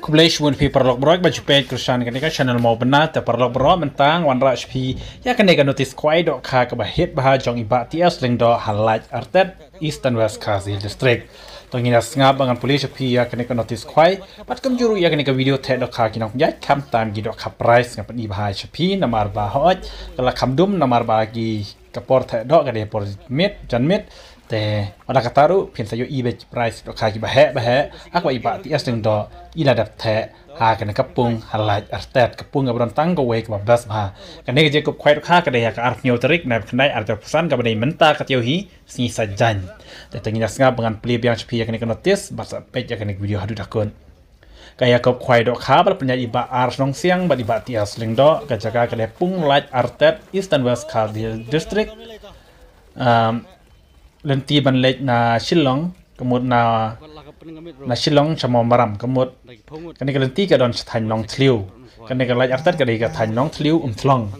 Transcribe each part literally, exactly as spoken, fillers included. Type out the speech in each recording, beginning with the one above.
Khublei shibun phi paralok baroh ba ju peit kyrshan kane ka channel Mawbynna. Te paralok baroh, mynta nga wanrah sha phi ïa kane ka notice khwai dohkha kaba hit bha jong i Bah T S Lyngdoh ha Laitartet, Eastern West Khasi Hills District. To ngin ïa sngap ba ngan pule sha phi ïa kane ka notice khwai bad kumjuh ruh ïa kane ka video theh dohkha ki nongpynïaid, khamtam ki dohkha price. Nga pyni bha sha phi namar ba hooid ka la kham dum namar ba ki ka por theh doh ka dei por miet, janmiet. Te wat la katta ruh phin sa ïohi beit ki price dohkha kiba heh ba heh ha kaba i Bah T S Lyngdoh i la dep theh ha kane ka pung ha Laitartet, ka pung kaba don tang kawei kaba best bha. Kane ka jingïakob khwai dohkha ka dei ha ka arphew tarik bnai ba khyndai arhajar arphew san kaba dei mynta ka taïew hi, sngi Saitjaiñ. Te to ngin ïa sngap ba ngan plie biang sha phi ïa kane ka notice bad sa peit ïa kane ka video haduh da kut. Ka ïakob khwai dohkha ba la pynïaid i Bah R Shnongsiang bad i Bah T S Lyngdoh, ka jaka ka dei pung Laitartet, Eastern West Khasi Hills District. Um, lynti ban leit na Shillong, ka mut na, na Shillong sha Mawmaram, ka mut kane ka lynti ka don sha thaiñ Nongthliew. Kane ka Laitartet ka dei ka thaiñ Nongthliew, Umthlong.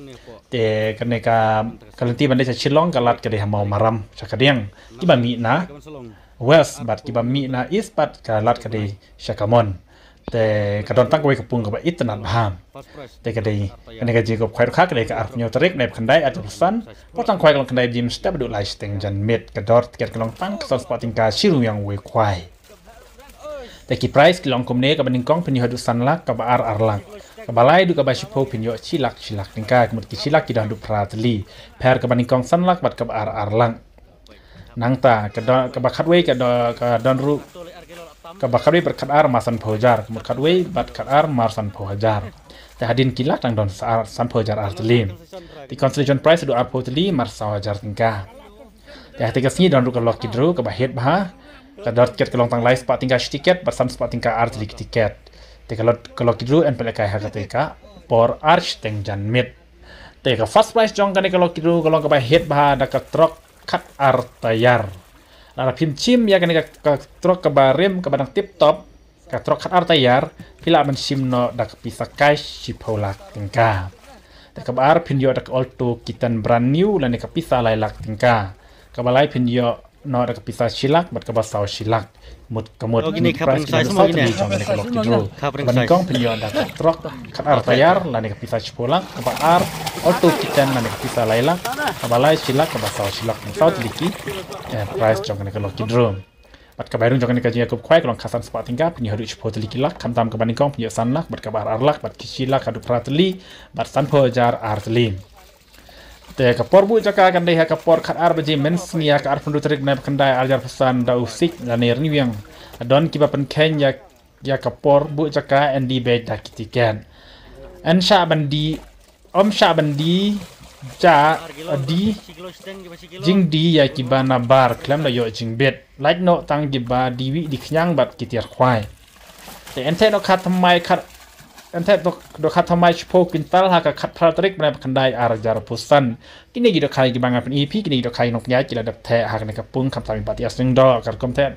Te kane ka, ka lynti ban leit sha Shillong ka lad ka dei ha Mawmaram sha Kadiang, kiba mih na West, bad kiba mih na East pat ka lad ka dei sha Kamon. Te ka don tang kawei ka pung kaba itynnad bha. Te ka dei, kane ka jingïakob khwai dohkha ka dei ka arphew tarik bnai ba khyndai arhajar arphew san, por tang khwai ka long khyndai baje mynstep haduh lai shiteng janmiet. Ka dor tiket ka long tang ka san spah tyngka shi ryngwiang wei khwai. Te ki price ki long kumne: kaba nyngkong phin ïoh haduh san lak, kaba ar ar lak, kaba lai haduh kaba shiphew phin ïoh shi lak shi lak tyngka, ka mut ki shi lak ki don haduh phra tylli. Pher kaba nyngkong san lak bad kaba ar ar lak. Nangta ka don, kaba khatwei ka don, ka don ruh, kaba khatwei bad khatar mar sanphew hajar, ka mut khatwei bad khatar mar sanphew hajar. Te hadien ki lak tang don sa ar, sanphew hajar ar tylli. Te consolation price haduh arphew tylli mar saw hajar tyngka. Te ha kata ka sngi don ruh ka lucky draw kaba hit bha. Ka dor tiket ka long tang lai spah tyngka shi tiket bad san spah tyngka ar tylli ki tiket. Te ka luck-, ka lucky draw yn pynlehkai ha kata ka por ar shiteng janmiet. Te ka first prize jong kane ka lucky draw ka long kaba hit bha da ka trok khatar taïar. Lada phim shim ïa kane ka, ka trok kaba rim kaba dang tip top, ka trok khatar taïar, phi lah ban shim noh da ka pisa cash shiphew lak tyngka. Te kaba ar phin ïoh da ka Alto K ten brand new lane ka pisa lai lak tyngka. Kaba lai phin ïoh noh da ka pisa shi lak bad kaba saw shi lak. Mut ka mut, oh, kine ki prize ki don saw tylli jong kane ka lucky draw. Kaba nyngkong phin ïoh da ka trok khatar taïar lane ka pisa shiphew lak, kaba ar Alto K ten lane ka pisa lai lak, kaba lai shi lak, kaba saw shi lak. Saw tylli ki, eh, prize jong kane ka lucky draw. Bad kaba ïaroh jong kane ka jingïakob khwai ka long khatsan spah tyngka, phin ïoh haduh shiphew tylli ki lak, khamtam kaba nyngkong phin ïoh san lak, bad kaba ar ar lak, bad ki shi lak haduh phra tylli, bad sanphew hajar ar tylli. Te ka por buh jaka kan dei ha ka por khatar baje mynsngi ha ka arphew hynriew tarik bnai ba khyndai arhajar arphew san da u Sik lane Rynïeng. Don kiba pynkheiñ ïa, ïa ka por buh jaka, yn die beit da ki tiket. Yn shah ban die, ym shah ban die, ja, die, jingdie ïa kiba nabar khlem da ïoh jingbit. Lait noh tang kiba die wih die khñiang bad ki tiar khwai. Te yn theh dohkha thymmai khat, yn theh doh-, dohkha thymmai shiphew kwintal ha ka khatphra tarik bnai ba khyndai arhajar arphew san. Kine ki dohkha kiba nga pyni ïa phi, kine ki dohkha ki nongpynïaid ki la dep theh ha kane ka pung, khamtam i Bah T S Lyngdoh. Ka rukom theh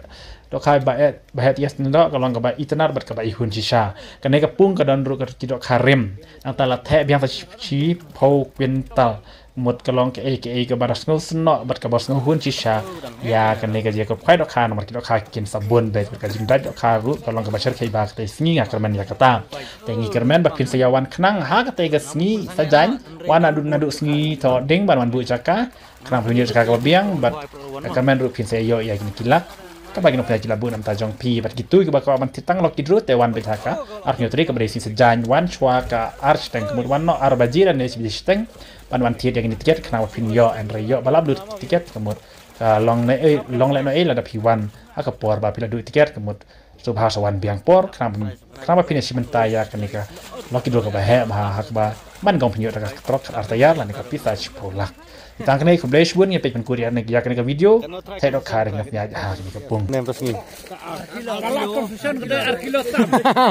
dohkha i Bah, eh, Bah T S Lyngdoh ka long kaba itynnad bad kaba ihun shisha. Kane ka pung ka don ruh ki dohkha rim. Nangta la theh biang sa shi, shiphew kwintal. Mut ka long kaei kaei kaba da sngew snoh bad kaba sngew hun shisha ïa kane ka jingïakob khwai dohkha namar ki dohkha kin sa bun beit. Ka jingdait dohkha ruh ka long kaba shyrkhei bha katei sngi, nga kyrmen ïa kata. Te ngi kyrmen ba phin sa ïa wan khnang ha katei ka sngi Saitjaiñ, wan naduh, naduh sngi Thohdieng ban wan buh jaka. Khnang phin ïoh jaka kaba biang bad nga kyrmen ruh phin sa ïoh ïa kine ki lak kaba ki nongpynïaid ki la buh na bynta jong phi. Bad kito kiba kwah ban thied tang lucky draw te wan beit ha ka arphew hynñiew tarik kaba dei sngi Saitjaiñ, wan shuwa ka ar shiteng, ka mut wan noh ar baje lane shi baje shiteng ban wan thied ïa kine ki tiket khnang ba phin ïoh, hynrei ïoh ba lap lut ki tiket, ka mut ka long ne ei, long lehnohei lada phi wan ha ka por ba phi la duh tiket, ka mut sngewbha sa wan biang por khnang, khnang ba phin ïashim bynta ïa kane ka lucky draw kaba heh bha ha kaba man kong phin ïoh da ka trok khatar taïar lane ka pisa shiphew lak. Tang kane, khublei shibun, ngin peit pynkut ïa kane, ïa kane ka video. Theh dohkha ri ngap ïa ha kane ka pung. Nem pas ngi. Kala confusion ka dei ar kilo tam.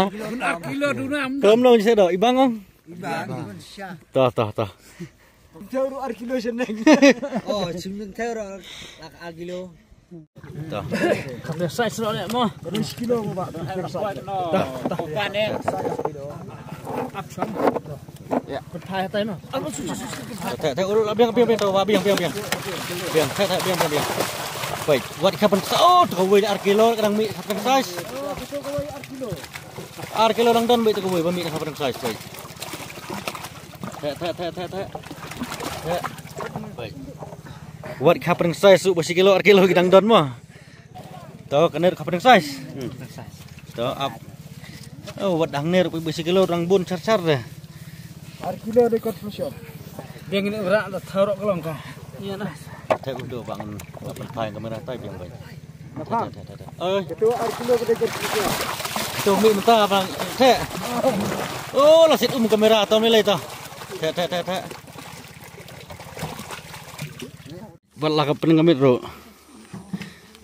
Bun ar kilo duna. Kam long sha do ibang ong. Ibang. Toh, toh, toh. Theh ruh ar kilo shaneng. Oh, chim theh ruh ar kilo. Toh. Ka size noh leh mo. Kilo mo ba. Toh, toh. Bukan eh. Action. Ya. Betai tai no. Theh, theh, urut lah, biang, biang, biang, toh, biang, biang, biang. Biang, theh, theh, biang, biang, biang. Peit, wat ka pynsize, oh, to kawei ar kilo ka dang mih ka pynsize. Ar kilo dang don, peit, to kawei ba mih ka pynsize, peit. Te, te, te, te, te. Te. Peit. Wat ka pynsize, su ba shi kilo, ar kilo ki dang don mo. To, kane ka pynsize. Hmm. To, ap. Oh, wat dang ner, ba shi kilo dang bun char char de. Ar kilo de kot pushon. Biang ni rak da tharok ka long ka. Iya na. Te udo bang, bang phai kamera tai biang bai. Napa? Te, te, te, te. Eh. Ketua ar kilo ka de kot pushon. To mih mynta bang. Te. Oh, la sit um kamera to mih lai to. Te, te, te, te. Bad la ka pynngam mit ruh.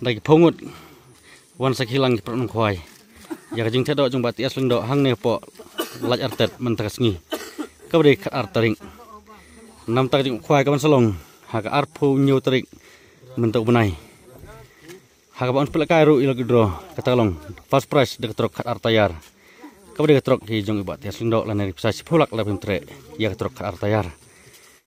Da ki phew ngut. Wan sa ki lang ki prot nongkhwai. Ïa ka jingtheh doh jong Bah T S Lyngdoh hangne hapoh Laitartet mynta ka sngi. Kaba dei khatar tarik. Namta ka jingkhwai ka ban sa long ha ka arphew hynñiew tarik mynta u bnai. Ha kaba yn pynlehkai ruh ïa la ki draw, kata ka long first prize da ka trok khatar taïar. Kaba dei ka trok hi jong i Bah T S Lyngdoh lane ri pisa shiphew lak la pyntreh ïa ka trok khatar taïar.